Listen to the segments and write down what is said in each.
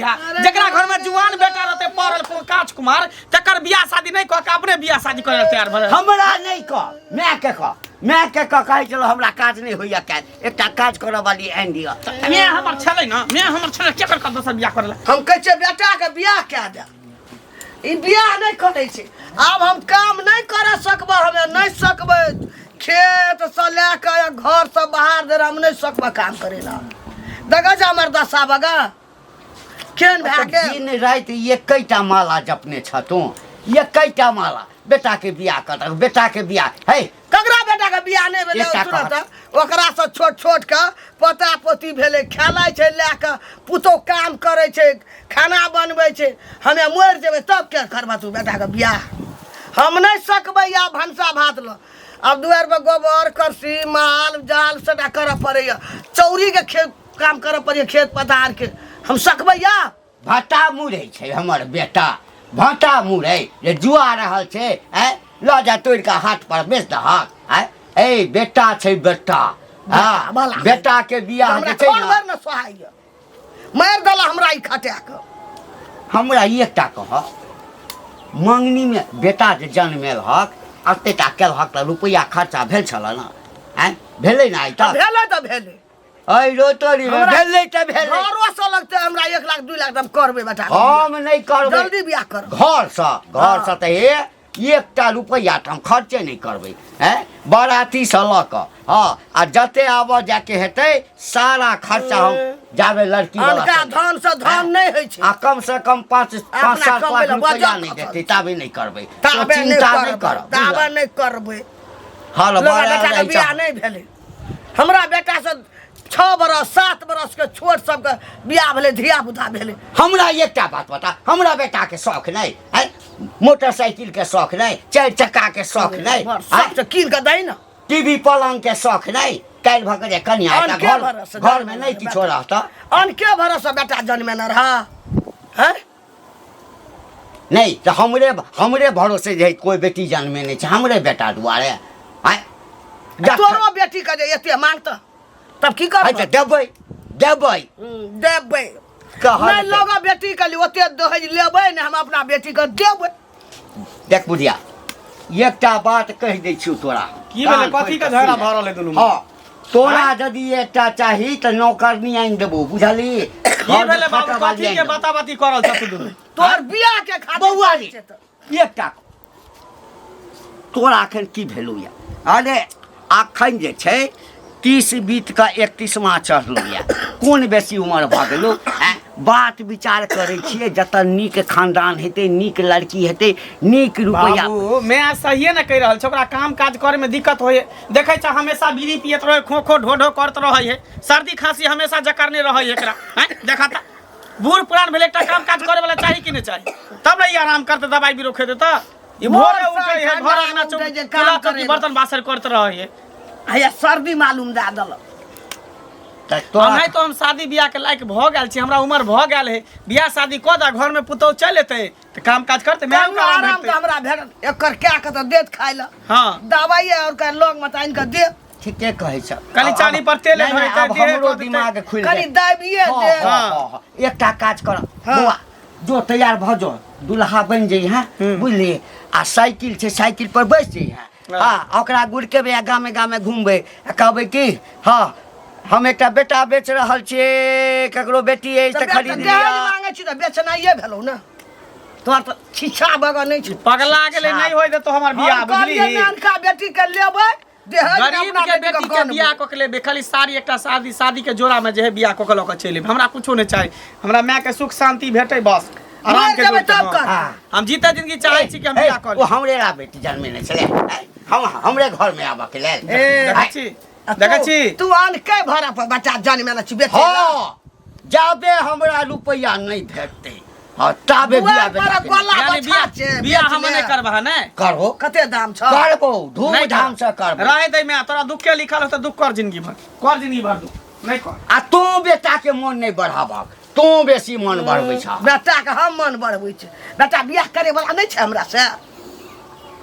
होय है जकरा घर में जुआन बेटा रहते पढ़ल कांच कुमार तकर बियाह शादी नहीं कह के अपने बियाह शादी करे तैयार भले हमरा नहीं कह माय के कह माय के कह कहै छलो हमरा काज नहीं होइया काज एकटा काज करऽ वाली आनि दिअ मैं हमर छलै ना मैं हमर छलै के कर दोसर बियाह करला हम कहै छियै बेटाके बियाह कए दे ई बियाह नहि करै छै आब हम काम नहि करऽ सकबै हमे नहि सकबै खेतसँ लए कऽ या घरसँ बाहर धरि हम नहि सकबै काम करै लए देखै छै हमर दशा बगा केहन भए गेल दिन राति एकैटा माला जपने छ तू एकैटा माला बेटा के बियाह कर बेटा के बियाह हे ककरा बेटा के बियाह नहि भेलै एकटा सुनऽ कहत। तऽ ओकरासँ छोट छोट के पोता पोती भेलै खेलाइ छै लए कऽ पुतोहु काम करै छै खाना बनबै छै हमे मरि जेबै तब के करबा तू बेटाके बियाह हम नहि सकबै आब भनसा भात लऽ आब दुआरिपर गोबर करसी माल जाल सबटा करऽ पड़ैए चौरीके खेत काम करऽ पड़ैए खेत पथारके हम सकबै आब भाटा मुरै छै हमर बेटा भाटा मुरै जे जुआ रहल छै आँय लऽ जा तोड़ि कऽ हाथ पर बेच दहक आँय ए बेटा छै बेटा हँ बाला। बेटा के बियाह हमरा जे छै खोर ने भरि ने सोहाइए मारि देला हमरा ई खटा कऽ हमरा एकटा कह मङ्गनीमे बेटा जे जन्मेलहक एतेटा केलहक तऽ रुपैआ खर्चा भेल छल ने आँय भेलै ने आइ तक भेलै तऽ भेलै अइ रो तोरी रे, हमरा- भेलै तऽ भेलै घरो से लगतै हमरा 1 लाख 2 लाख तऽ हम करबै बेटा हम नहि करबै जल्दी बियाह कर घरसँ घरसँ तऽ हे एकटा रुपैआ तऽ हम खर्चे नहि करबै हैं बरातीसँ लऽ कऽ हँ आ जते आबऽ जायके हेतै सारा खर्चा हम जाबे लड़की वाला अनका से धन से धन नहि होइ छै आ कम से कम पाँच पाँच अपना सात कमबै लाख लए रुपैआ बजल नहि खसल। देतै ताबे नहि करबै तो ताबे नहि चिन्ता नहि करबै करब ताबे बुझल? नहि करबै हल लोगा बड़ा बेटाके रहै बियाह छै। नहि भेलै हमरा बेटा से 6 बरस 7 बरस के छोट सबके बियाह भेलै धिया पुता भेलै हमरा एकटा बात बता हमरा बेटाके शौख नहि आँय मोटरसाइकिल के शौख नहि चारि चक्का के शौख नहि सब से कीन के दही ने टीवी पलंग के शौख नहि काल्हि भऽ के जे कनिया अनके एकटा घर भरोसे घर में नहि किछो रहत अनके भरोसे बेटा जन्मेने रह हैं नहि तऽ हमरे हमरे भरोसे जे कोई बेटी जन्मे नहि छै हमरे बेटा दुआरे आँय तोरो बेटी के जे एते मांगत तब की आइ करबै तऽ देबै देबै देबै कहल नहि लोग बेटी के लिए ओते दहेज लेबै ने हम अपना बेटी के देबै देख बुढ़िया एकटा बात कहि दै छियौ तोरा की भेलै? कान कथी के खोलि कऽ झगड़ा सुनि ले। भऽ रहल है दुनूमे? हँ तोरा यदि एकटा चाही तऽ नौकरनी आनि देबौ बुझली की भेलै बाबू कथी के बाता बाती करल छ तू दुनू तोहर बियाह के खातिर बौआ रे। छै तऽ। एकटा तोरा अखन की भेलौ यऽ अरे अखन जे छै 30 बीत कऽ 31मा चढ़लौ यऽ कोन बेसी उमर भऽ गेलौ आँय बात विचार करै छियै जतऽ नीक खानदान हेतै नीक लड़की हेतै नीक रुपैआ बाबू मैं सहिए ने कहि रहल छै ओकरा काम काज करे में दिक्कत होय देखै छ हमेशा बीड़ी पियत रहे खो खो ढो ढो करत रहै है सर्दी खांसी हमेशा जकड़ने रहै है एकरा हैं देखा त बूढ़ पुरान भेलै एकटा काम काज करे वाला चाही कि नहि चाही तब ने ई आराम करते दवाई बीरो खेते तऽ ई भोरे भोर उठै है साँझ घर अंगना उठै जे काम चूल्हा चौकी करे बर्तन बासन करत रहै है हैया सर्दी मालूम दए देलक तऽ तोरा नहीं तो हम शादी बियाह के लायक भऽ गेल छी हमरा उम्र भऽ गेल है बियाह शादी कऽ दे घर में पुतहु चलि एतै तऽ काम काज करतै मैं कहियो आराम आराम तऽ भेटतै हमरा भेटत एकर कए के तऽ देत खाय लए हँ दवाइए और के लग में तऽ आनि कऽ देत ठीके कहै छ कनि चानी पर तेल नहि, नहि, धरैतै, आब देहे हमरो कऽ देतै। दिमाग खुलि कनि गेल दाबिए हँ, देत हँ, हँ, हँ। एकटा काज कर हँ। बौआ जो तैयार भऽ जो दुल्हा बनि जइहे बुझलियै आ साइकिल छै साइकिल पर बैस जइहे हँ। हँ ओकरा गुड़केबै आ गामे गामे घुमबै आ कहबै कि हँ हम एकटा बेटा बेच रहल छियै ककरो बेटी अछि तऽ तऽ खरीद दहेज लिअ मांगै छी तऽ बेचनाइए भेलौ ने तोहर तऽ छिछा बगल नहि छै पगला गेलै नहि होय देतो हमर बियाह हम कहलियै बुझली नानका बेटी के लेबै दहेज मे गरीब अपना के बेटी बेटी के के बियाह कऽ के लेबै खाली साड़ी एकटा शादी शादी के जोड़ा में जे है बियाह कऽ के लऽ के चलि एबै हमरा कुछो नहि चाही हमरा माय के सुख शांति भेटै बस आराम मरि के जेबै जोड़ते, तब हँ। कर। हाँ। हम जीते जिंदगी चाहै छी कि हम ए, बियाह कऽ ओ ली हमरे ला बेटी जन्मेने छलै हम हमरे घरमे आबऽ के लेल ए, देखै छी देखै छी तू आन के भरा पर बच्चा जन्मेने छी बेचे ला। हँ जाबे हमरा रुपैआ नहि भेटतै हँ ताबे बियाह दुआर पर बेटा के गोला यानी बछा बियाह छै बियाह बेच हम ले। नहि करबह ने करबो कते दाम छ करबो नहि धूमधाम से करबो रहे दे मैं तोरा दुखे लिखल हो तऽ दुख कर जिंदगी भर कर जिंदगी भर दुख नहि कर आ तू बेटा के मन नहि बढ़ाबक तू बेसी मन बढ़बै छह बेटा के हम मन बढ़बै छै बेटा बियाह करे वाला नहि छै हमरा से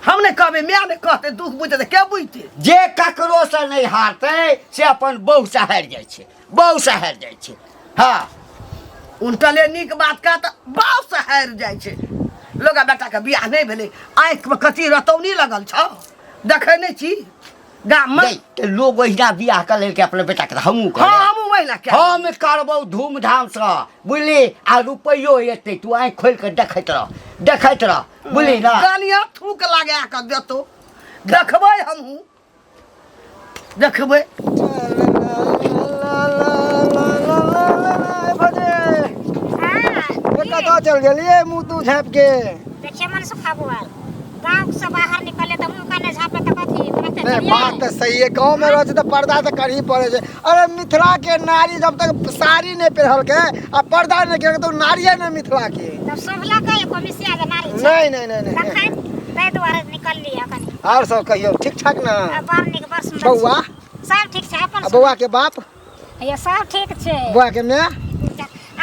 हम नहि कहबै माय नहि कहतै दुख बुझतै तऽ के बुझतै जे ककरो से नहि हारतै से अपन बहु से हारि जाइ छै बहु से हारि जाइ छै हँ उनटले नीक बात कह तऽ बाप से हारि जाइ छै लोग बेटाके बियाह नहि भेलै आँखिमे कथी रतौनी लगल छौ देखै नहि छी गाममे गई, तऽ लोग ओहिना बियाह कऽ लेलकै अपना बेटाके तऽ हमहूँ हँ करब हमहूँ ओहिना कए हम करबौ धूमधामसँ बुझली आ रुपैयो एतै तू आँखि खोलि कऽ देखैत रह देखैत रह बुझली ने कनिया थूक लगा कऽ देतौ देखबै हमहूँ देखबै कतऽ चल गेलियै मुँह तू झाँपि के देखिए मन सुखा बुआ गांव से बाहर निकले तऽ मुंह काने झापे तऽ कथी तुरंते नहीं चलिए बात तऽ सही है गाँव में रहे छै तऽ पर्दा तऽ करही पड़े छै अरे मिथिला के नारी जब तक साड़ी नहीं पहिरलकै आ पर्दा नहीं केलकै तऽ ओ नारिये नहि मिथिला के तब शोभला के एको मिसिया के नारी छै नहीं नहीं नहीं नहीं तखन ताहि दुआरे निकलली है कनी और सब कहियौ ठीक ठाक ना आ बड़ नीक बड़ सुन्दर बौआ छै। सब ठीक छै अपन आ बौआ के बाप ये सब ठीक छै बौआ के माय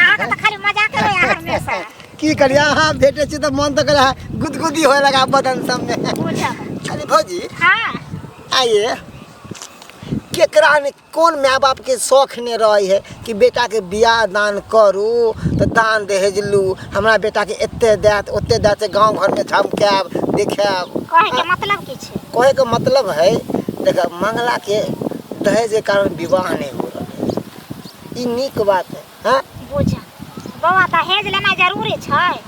अहाँके तऽ खाली मजाक होइए हमेशा की करिए अहाँ भेटै छी तऽ मन तऽ करे गुदगुदी होए लगा बदन सबमे बुझब अरे भौजी हाँ आइए केकरा ने कोन माय बाप के शौख ने रहे है कि बेटा के बियाह दान करू तऽ दान दहेज लू हमरा बेटा के एते देत ओते देत से गाँव घर में झमकायब देखायब कहै के मतलब की छै कहे के मतलब है देख मंगला के दहेज के कारण विवाह नहीं हो रहा है ई नीक बात है हाँ बुझ बौआ दहेज लेना जरूरी छै आँय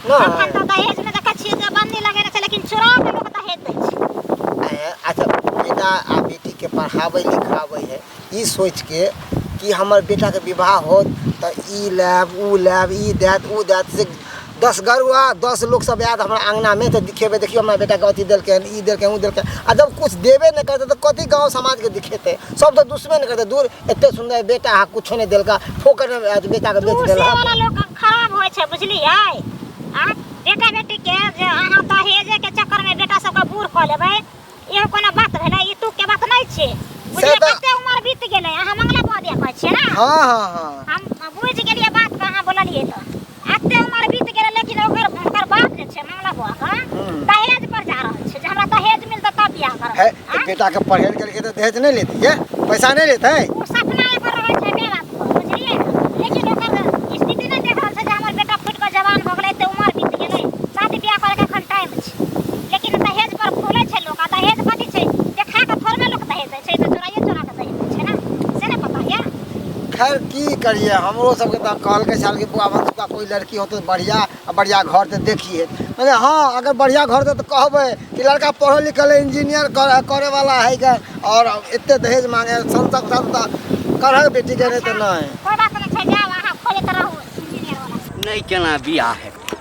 नहि। अखन तऽ दहेज में देखै छियै जे बन्दी लगेने छै लेकिन चोरा के लोक दहेज दै छै अच्छा बेटा आ बेटी के पढ़ाबै लिखाबै है ई सोच के कि हमर बेटा के विवाह होत तऽ ई लेब ऊ लेब ई देत ऊ देत से 10 गरुआ 10 लोग सब आयत हमरा अंगना में तऽ दिखेबै देखियौ हमरा बेटा के अथी देलकै हन ई देलकै हन ऊ देलकै आ जब कुछ देबे नहि करतै तऽ कथी गाँव समाज के दिखेतै सब तऽ दुश्मन करतै दूर एते सुन्दर बेटा अहाँ कुछो नहि देलका फोकट में बेटा के बेच दूसरे देलक वाला लोग खराब होइ छै बुझलियै आ बेटा बेटी के जे अहाँ दहेजे के चक्कर में बेटा सबके बूढ़ कऽ लेबै इहो कोनो बात भेलै ई तुक के बात नहि छै बुझलियै तऽ- कते उमर बीत गेलै अहाँ मंगला बौआ दिया कहै छियै ने हाँ हाँ हाँ हम बुझि गेलियै बात के अहाँ बोललियै तऽ एते उमर बीत गेलै लेकिन ओकर हुनकर बाप जे छै मंगला बौआ के दहेज पर जा रहल छै जे हमरा दहेज मिलतै तब बियाह करब है तऽ बेटा के पढ़े लिखे तऽ दहेज नहि लेतै ये पैसा नहि लेतै ओ सपना एकर रहै छै माय बाप के बुझलियै ने लेकिन ओकर स्थिति नहि देख रहल छै जे हमर बेटा फुटि कऽ जवान भऽ गेलै एते उमर बीत गेलै शादी बियाह करैके एखन टाइम छै लेकिन दहेज पर फूलै छै लोक आ दहेज कथी छै देखा कऽ थोड़बे लोक दहेज दै छै ई तऽ चोराइए चोरा कऽ दहेज दै छै ने से नहि पता यऽ खैर की करिए हमरो सबके तऽ कहलकै साल कि बौआ भनसुका कोई लड़की होतै तऽ बढ़िया आ बढ़िया घर तऽ देखिए मने हाँ अगर बढ़िया घर तऽ कहबै कि लड़का पढ़ल लिखल है इंजीनियर करे वाला है गे और एते दहेज मांगे संसद सब तऽ करहक बेटीके नहि तऽ नहि कोई बात नहि छै जाउ अहाँ खोजैत रहू इंजीनियर वाला नहि केना बियाह हेतै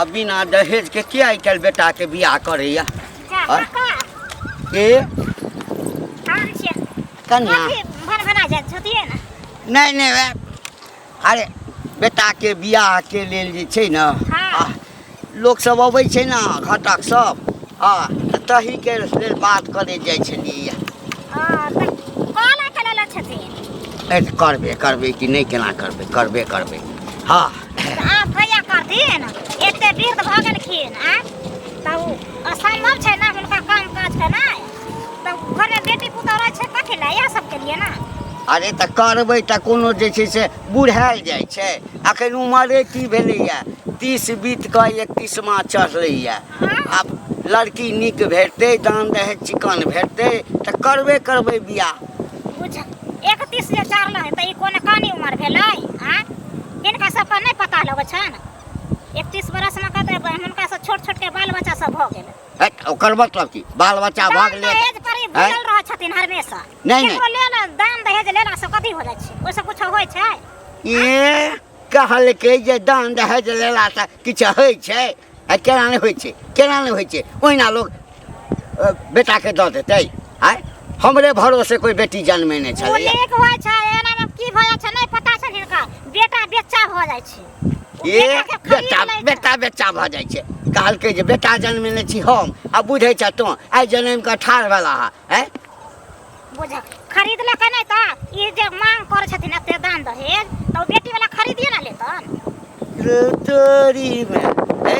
आ बिना दहेजके के आइ काल्हि बेटाके बियाह करैया जा आँय? काका के हम छियै कन्या कथी भन भना जाय छथिए ने नहि नहि वएह अरे बेटाके बियाहके लेल जे छै ने हाँ। आ, लोक सब अबै छै ने घटक सब हँ तऽ तहीके लेल बात करै जाइ छलियै हँ तऽ कॉल के लेले छथिन ए तऽ करबे करबै कि नहि केना करबै करबे करबै हँ तऽ आब कहिया करथिन एते वृद्ध भऽ गेलखिन आँ तऽ ओ असम्भव छै ने हुनका काम काज केनाइ तऽ घरमे बेटी पुतहु रहै छै कथी लए इएह सबके लिए ने अरे तऽ करबै तऽ कोनो जे छै से बुढ़ायल जाइ छै अखन उमरे की भेलैए 30 बीत कऽ 31मा चढ़लैए आब लड़की नीक भेटतै दान दहेज चिकन भेटतै तऽ करबे करबै बियाह बुझ 31 जे चढ़ल है तऽ ई कोन कानी उमर भेलै आँ हिनका सबके नहि पता लगै छनि 31 बरसमे कहतै हुनका से छोट छोट के बाल बच्चा सब भऽ गेल हट, ओकर मतलब की बाल बच्चा भऽ दान गेलै दहेज पर ही आँय? भूलल रहै छथिन हमेशा नहि, नहि। केकरो लेल दान दहेज लेला से कथी हो जाइ छै ओहिसँ कुछो होइ छै ए कहलकै जे दान दहेज लेलासँ किछु होइ छै आ केना नहि होइ छै केना नहि होइ छै ओहिना लोक बेटाके दऽ देतै आँय हमरे भरोसे कोइ बेटी जन्मेने ओ छलैए नीक होइ छै एना मे की भऽ जाइ छै नहि पता छै हिनका बेटा बेच्चा भऽ जाइ छै ओ ए बेटाके खरीद बेटा लै छै। बेटा बेच्चा भऽ जाइ छै कहलकै जे बेटा जन्मेने छी हम आ बुझै छ तोँ आइ जनमि कऽ ठाढ़ भेला हँ आँय बुझ खरीदलकै नहि तऽ ई जे मांग करै छथिन एते दान दहेज तऽ ओ बेटी वाला खरीदिए ने लेतन रे तोरी में ए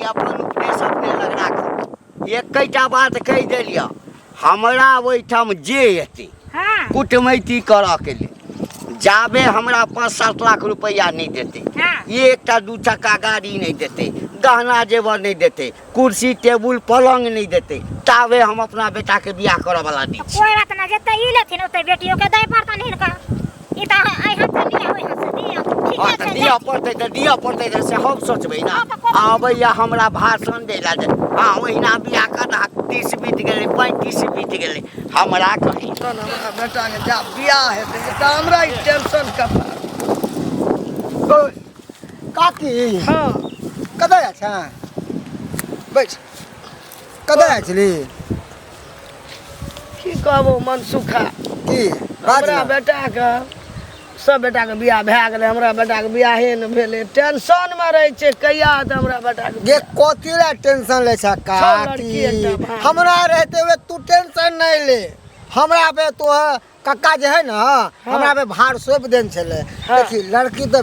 ई अपन उपदेश अपने लग राख एकैटा बात कहि देलियऽ हमरा ओहिठाम जे एतै हाँ कुटमैती करऽके लेल जाबे हमरा 5-7 लाख रुपैआ नहि देतै, हाँ। एकटा 2 चक्का गाड़ी नहि देतै, गहना जेवर नहि देतै, कुर्सी टेबुल पलंग नहि देतै, ताबे हम अपना बेटाके बियाह करऽवला नहि छी। कोई बात ना, जते ई लेथिन ओते बेटियो के दै पड़तन हिनका। ई तऽ एहि हाथ से लिअ, ओहि हाथ से दिअ। हँ ठीके तऽ छै। दिअ पड़तै, तऽ दिअ पड़तै, तऽ से हम सोचबै ने। हँ, तऽ कोन- आबैया हमरा भाषण दै लए जे हँ ओहिना बियाह कर, 30 बीत गेलै, 35 बीत गेलै, हमरा कही। तहन हमरा बेटाके जा बियाह हेतै तऽ हमरा ई टेंशन कपार। काकी। हँ। कतऽ जाइ छै? बैठ। कतऽ जाइ छली? की कहबो मनसुखा। की बाज? हमरा ने। बेटाके सब बेटाके बियाह भए गेलै, हमरा बेटाके बियाहे नहि भेलै। टेंशनमे रहै छै, कहिया हेतै हमरा बेटाके गे बियाह? कथी ला टेंशन ले छै छौ लड़की काकी? एकटा भाय। हमरा रहते हुए तू टेंशन नहीं ले। हमरा पे तो कक्का जे है ना, हमरा पे भार सौंप देने छलै। हाँ। देखी, लड़की तऽ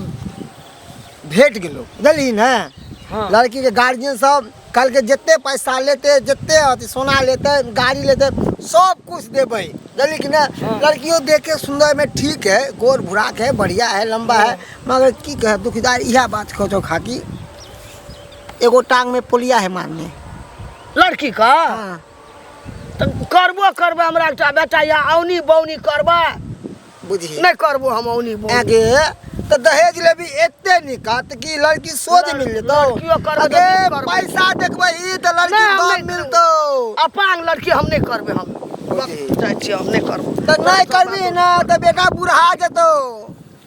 भेट गेलो, बुझलही ने? हाँ। लड़की के गार्जियन सब कल के जते पैसा लेते, जते अथी सोना लेते, गाड़ी लेते, सब कुछ देबै, बुझलही कि ने? हाँ। लड़कियों देखे सुंदर में ठीक है, गोर भुराक है, बढ़िया है, लंबा है, मगर की कहे दुखीदार, इएह बात कहतो खाकी, एगो टांग में पोलिया है मारने। लड़की का? हाँ। तऽ करबो करबै, हमरा एकटा बेटा या औनी बौनी करबै? बुझी। नहि करबो हम औनी बौनी। आगे तऽ दहेज लेबी एते निकत कि लड़की सोझ मिल जेतौ। लड़कियो करबै तऽ अगे नहि करबै। पैसा देखबै तऽ लड़की नहि, हम कम नहि मिलतौ। अपांग लड़की हम नहि करबै, हम बुझी। जाइ छियै, हम नहि करबो। तऽ नहि करबी ने तऽ बेटा बुढ़ा जेतौ,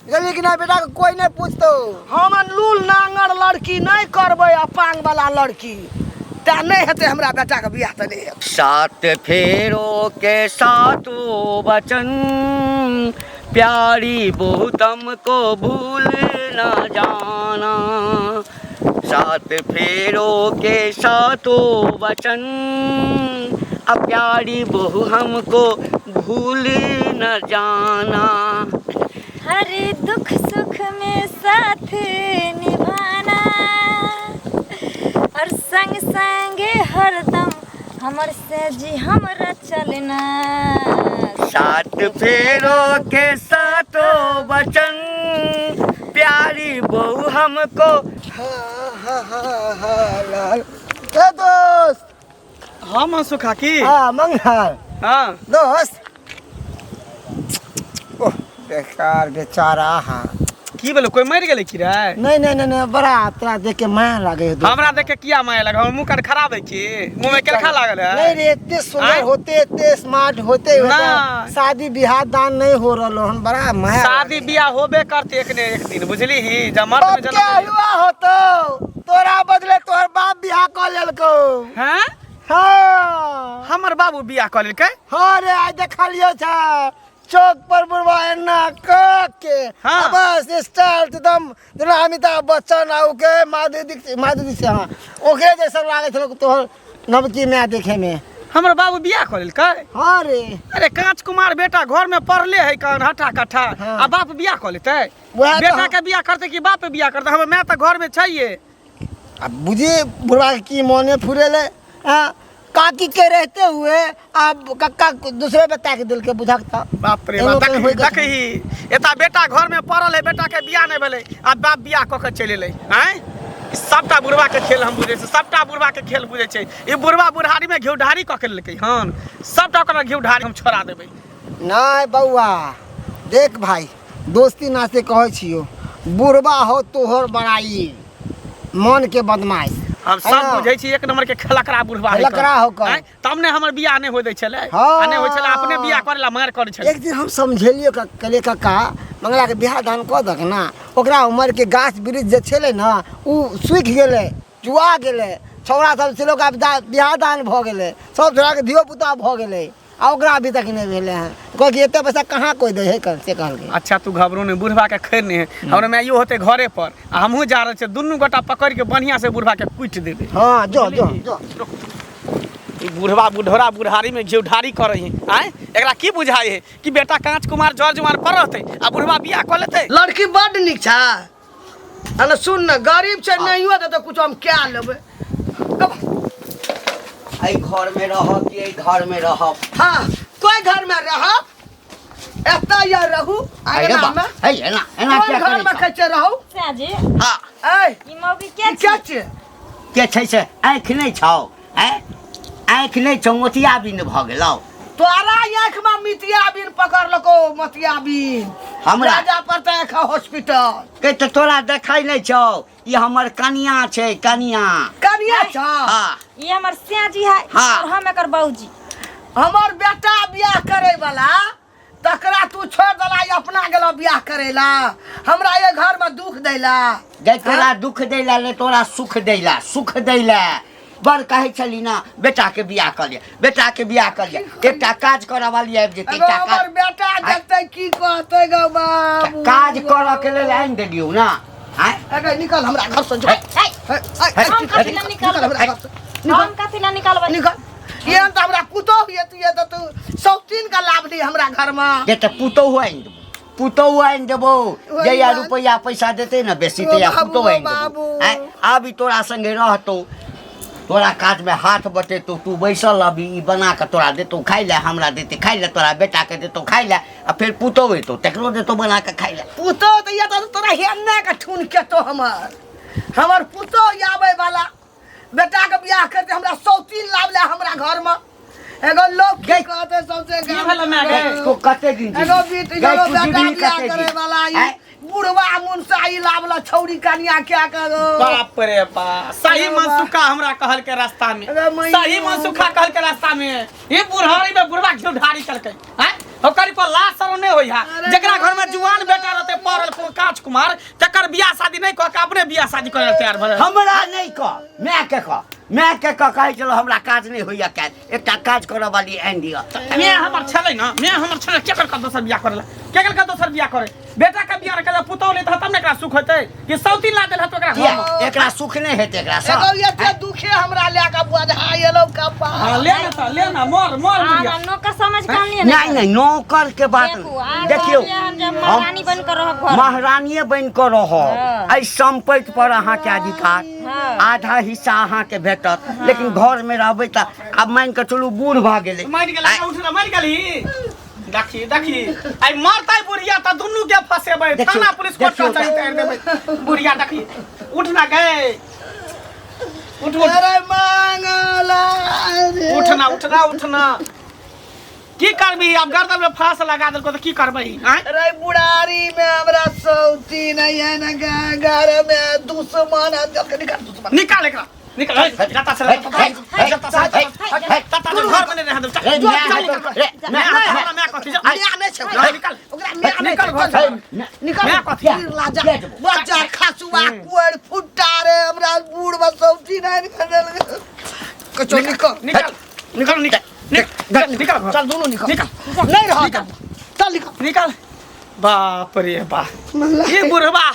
बुझलिही कि नहि? बेटाके कोइ नहि पूछतौ। हम लूल नांगर लड़की नहि करबै, अपांग वाला लड़की तें नहि हेतै हमरा बेटाके बियाह, तऽ नहि हेतै। सात फेरो के सातों वचन, प्यारी बहू तुमको भूल न जाना। सात फेरो के सातों वचन, अब प्यारी बहू हमको भूल न जाना। हर दुख सुख में साथ निभाना और संग संगे हरदम हमर से जी हमरा चलना। सात फेरो के सातों वचन, प्यारी बहू हमको। हाँ हाँ हाँ हाँ लाल ए दोस्त। हाँ मनसुखा, की? हाँ मंगल। हाँ। दोस्त, ओह बेकार बेचारा। हाँ। की भेलो, कोई मरि गेलै की रे? नहीं नहीं नहीं नहीं, बड़ा तोरा देख के माया लागे है दोस्त। हमरा देख के किया माया लागल? हमर मुँह कर खराब है की? मुँह में केलखा लागल है? नहीं रे, एते सुंदर आँय? होते, एते स्मार्ट होते हुए ना। शादी बियाह दान नहीं हो रहलो हन, बड़ा माया शादी लागे। बियाह होबे करते एक ने एक दिन, बुझली ही जब मर्द में बाप के जन्म हलुआ होतो, तोरा बदले तोहर बाप बियाह कऽ लेलको। हैं? हाँ। हमर बाबू बियाह कऽ लेलकै? हाँ रे, आइ देखलियो छा चौक पर बुढ़वा एना क के। हाँ। आ बस स्टाइल एकदम जेना अमिताभ बच्चन आ ओके माधुरी दीक्षित, माधुरी दीक्षित, हाँ ओकरे जैसन लागै छलो तोहर नवकी माय देखे में। हमर बाबू बियाह कऽ लेलकै? हाँ रे। अरे कांच कुमार बेटा घर में पड़ले है कान हटा कट्ठा। हाँ। आ बाप बियाह कऽ लेतै? वएह तऽ। बेटा के बियाह करतै कि बाप बियाह करतै? हमर माय तऽ घर में छैहे। अब बुझी बुढ़वा के की मोने फुरेले। हाँ, काकी के रहते हुए अब कक्का दूसरे पे ताक दिल के बुझकता। बाप रे एनो बाप, कहीं होय देखही, देखही एता बेटा घर में पड़ल है, बेटा के बियाह नहीं भेलै आ बाप बियाह कऽ के चलि एलै। आँय, ई सबटा बुढ़वा के खेल हम बुझै छी, सबटा बुढ़वा के खेल बुझै छै। ई बुढ़वा बुढ़ारी में घिउ ढारी कऽ के लेलकै हन, सबटा ओकरा घिउ ढारी हम छोड़ा देबै। नहीं बउआ, देख भाई, दोस्ती नाते कहै छियो, बुढ़वा हो तोहर बड़ाई मन के बदमाश। हम है सब ना? बुझै छी, एक नंबर के खलकड़ा बुढ़वा है। खलकड़ा हो कर। आँय, तब ने हमर बियाह नहि होइ दै छलै। हाँ। आ नहि होइ छलै, अपने बियाह करै ला मारि करै छलै। एक दिन हम समझेलियो, कहलियै कक्का मंगला के बियाह दान कऽ दक ना, ओकरा उमर के गाछ वृक्ष जे छलै ने ओ सूखि गेलै, जुआ गेलै, छौड़ा सब छलै ओकरा बियाह दान भऽ गेलै, सब छौड़ाके धियो पुता भऽ गेलै आ ओकरा अभी तक नहि भेलै हँ। कहलकै एते पैसा कहाँ कोइ दै है, से कहलकै। अच्छा तू घबरो नहि, बुढ़वा के खैर नहि है, हमरा माइयो होतै घरे पर आ हमहूँ जा रहल छियै, दुनू गोटा पकड़ि के बढ़िआँ से बुढ़वा के कुटि देबै। हाँ जो जो जो। ई बुढ़वा बुढ़ोरा बुढ़ारी में घिउढारी करै है। आँय, एकरा की बुझाइ है कि बेटा काँच कुमार जर जुआन पर रहतै आ बुढ़वा बियाह कऽ लेतै? लड़की बड्ड नीक छै। अरे सुन ने, गरीब छै, नहियो देतै कुछो हम कए लेबै। एहि घर में रहब कि एहि घर में रहब? हाँ, कोई घर में रहब। एतऽ ये रहू अरे अङ्गना बा मे हे एना एना कोन किया घर करै मे छौ? कहै छै रहू सैया जी हाँ ऐ ई मौगी के ई के छियै के छै से आँखि नहि छौ आँय आँखि नहि छौ मोतियाबिन्द भऽ गेलौ तोरा आँखि मे मितिया बिन पकड़लको मोतिया बिन हमरा? राजा पड़तै एखन हॉस्पिटल के तऽ तोरा देखै नहि छौ ई हमर कनिया छै कनिया कनिया छौ हाँ ई हमर सैया जी है हाँ। और हम एकर बाबूजी हमर बेटा बियाह करे वाला तकरा तू छोड़ देला ई अपना गेलो बियाह करेला हमरा ये घर में दुख देला गै तोरा दुख दैला ने तोरा सुख दैला सुख दैला बड़ कहै छली ना बेटाके बियाह कऽ लिअ बेटाके बियाह कऽ लिअ एकटा काज करऽ वाली आबि जेतै एगो एकटा हमर काज बेटा देखतै की कहतै गो बाबू काज करऽ के लेल आनि देलियौ ना आँय अगे निकल हमरा घर से जो हे, है हे, हे, हम कथी ला निकल हमरा घर से हम कथी ला निकालबै निकल ये तऽ हमरा पुतोह ये तू ये तऽ तू सौतीन का लाभ ली हमरा घर में जे तऽ पुतोहु आनि देबौ पुतोहु आनि देबौ ओहि जहिया बात। रुपैआ पैसा देतै ने बेसी ओ तहिया बाबू, पुतोहु ओ आनि देबौ बाबू। आँय आब ई तोरा संगे रहतौ तोरा काजमे हाथ बटेतौ तू बैसल रहबी ई बना कऽ तोरा देतौ खाइ लए हमरा देतै खाइ लए तोरा बेटाके देतौ खाइ लए आ फेर पुतोहु एतौ तकरो देतौ बना कऽ खाइ लए पुतोह तऽ ये तऽ तोरा हेन्ने के ठून केतो हमर हमर पुतोह आबै वाला बेटा के बियाह करते हमरा सौतीन लावले हमरा घर में एगो लोग की कहते सबसे की भेलै माय गे? तू कते दिन एगो बीत गै, एगो तू बेटा जीबही बियाह कते करे दिन? वाला ई आँय? बुढ़वा मुनसा ई लावला छौरी कनिया क्या करो बाप रे बाप सही अरे मनसुखा हमरा कहल के रास्ता में अरे मैया। सही मनसुखा कहल के रास्ता में ई बुढ़ारी में बुढ़वा घिउ ढारी कलकै हैं ओकर पर लाश सर नहीं होई है अरे जकरा घर में बाप जुआन बेटा रहते पढ़ल कांच कुमार तकर बियाह शादी नहीं कह के अपने बियाह शादी करे ला तैयार भऽ हमरा नहि कह माय के कह माय के कह कहै छलहुँ हमरा काज नहि होइया काल्हि एकटा काज करऽ वाली आनि दिअ मैं हमर छलै ना मैं हमर छलै केकर का दोसर बियाह करला केकर का दोसर बियाह करे बेटा का बियाह रखला पुतौह ले तब ने एकरा सुख होतै कि सौती ला देल हत ओकरा किया घर में एकरा सुख नहि हेतै एकरा एगो सँ एते दुखे हमरा लए कऽ बजहा एलौ कपार हाँ, ले ना त ले ना मर मर हाँ, बुढ़िया नौकर समझ के आनलियै ने नहि नहि नौकर के बात देखू, आब देखियौ कहलियै हम जे हम महारानी बनि कऽ रहब घर में। महारानिये बनि कऽ रहब हाँ। एहि सम्पत्ति पर अहाँके अधिकार हाँ। आधा हिस्सा अहाँके भेटत लेकिन घरमे रहबै तऽ आब मानि कऽ चलू बूढ़ भऽ गेलै मरि गेलै उठ ना मरि गेली देखी देखी आइ मरतै बुढ़िया तऽ दुनू के फसेबै देखियौ, थाना पुलिस कोर्ट देखियौ। कचहरी तारि देबै बुढ़िया देखी उठ ना गए उठ उठ अरे मांगला रे। उठना उठना उठना की करबी आब गर्दन में फांस लगा देलको तऽ की करबै आँय अरे बुढ़ारी में हमरा सौती नहीं है ना घर में दुश्मन है जब निकाल दुश्मन निकाल एकरा निकाल हे, जता से जता से जता से घर में नहीं रह देब रे, चल माय चल है निकाल तो- रे, मैं माय है। हमरा मैं कथी जा मियाँ नहीं छै ओकरा। निकाल ओकरा मियाँ नहीं निकाल छै। घर से। निकाल माय कथी? तीर लाजा ले जेबो। बच्चा खसुआ कुड़ फुट्टा रे हमरा बूढ़ में सौती नहीं निकाल कचो निकल निकाल निकाल निकाल निकाल निकाल घर। चल दोनों निकल निकाल नहीं रहा चल निकल निकाल बाप रे बाप ई बुढ़वा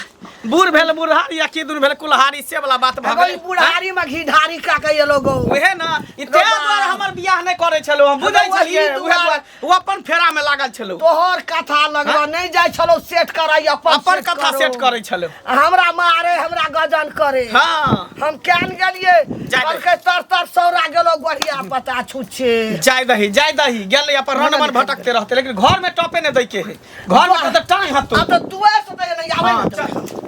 बूढ़ भेल बुढ़हारी आ की दुनू भेल कुल्हारी से वाला बात भऽ एगो ई गेलै बुढ़ारी में घी ढारी का के एलो गो उहे ना ई तें दुआरे हमर बियाह नहि करै छलहुँ हम बुझै वही छलियै उहे दुआरे। दुआरे ओ अपन फेरा में लागल छलहुँ तोहर कथा लगवा नहीं जाइ छलो सेट कराई अपन अपन कथा करो। सेट करै छलहुँ हमरा मारे हमरा गजन करे हँ हम केन गेलिए जाय दही। कहलकै तर तर सौरा गेलो गोढ़िया पता छुच्छे जाय दही जाय दही गेलै अपन रन मन भटकते रहते लेकिन घर में टपे नहि दै के है घर में तऽ टाइम हतो आब तऽ दुआर से तऽ नहि आबै हाँ, ने चल।